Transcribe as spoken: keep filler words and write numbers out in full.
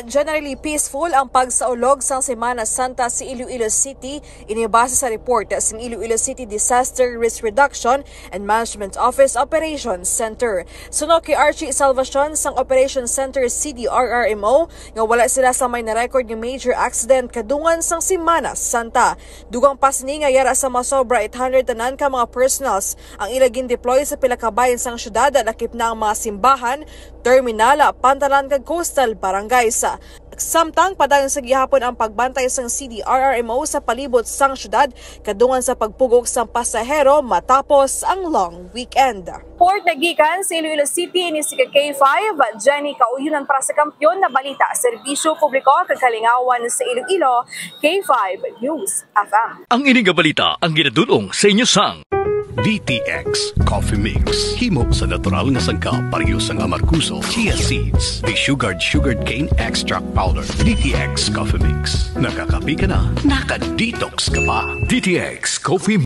Generally peaceful ang pagsaulog sang Semana Santa sa Iloilo City, ini base sa report sang Iloilo City Disaster Risk Reduction and Management Office Operations Center. Suno kay Archie Salvacion sang Operations Center C D R R M O, nga wala sila sa may na-record nga major accident kadungan sang Semana Santa. Dugang pa sini nga yara sa masobra eight hundred tanan ka mga personnels ang ila gin-deploy sa pila ka bahin sang syudad, lakip na ang mga simbahan, terminal, pantalan kag coastal barangays. Samtang padayon sa gihapon ang pagbantay sang C D R R M O sa palibot sang syudad kadungan sa pagpugok sang pasahero matapos ang long weekend. Report nagikan sa Iloilo City, ini si K five, Jenny Kauyonan para sa Kampiyon na Balita, Serbisyo Publiko kag Kalingawan sa Iloilo, K five News F M. Ang ini nga balita ang ginadul-ong sa inyo sang D T X Coffee Mix. Himo sa natural nga sangkap, pareho sang amargoso, chia seeds, desugared sugarcane cane extract powder. D T X Coffee Mix. Nakakape ka na, naka-detox ka pa. D T X Coffee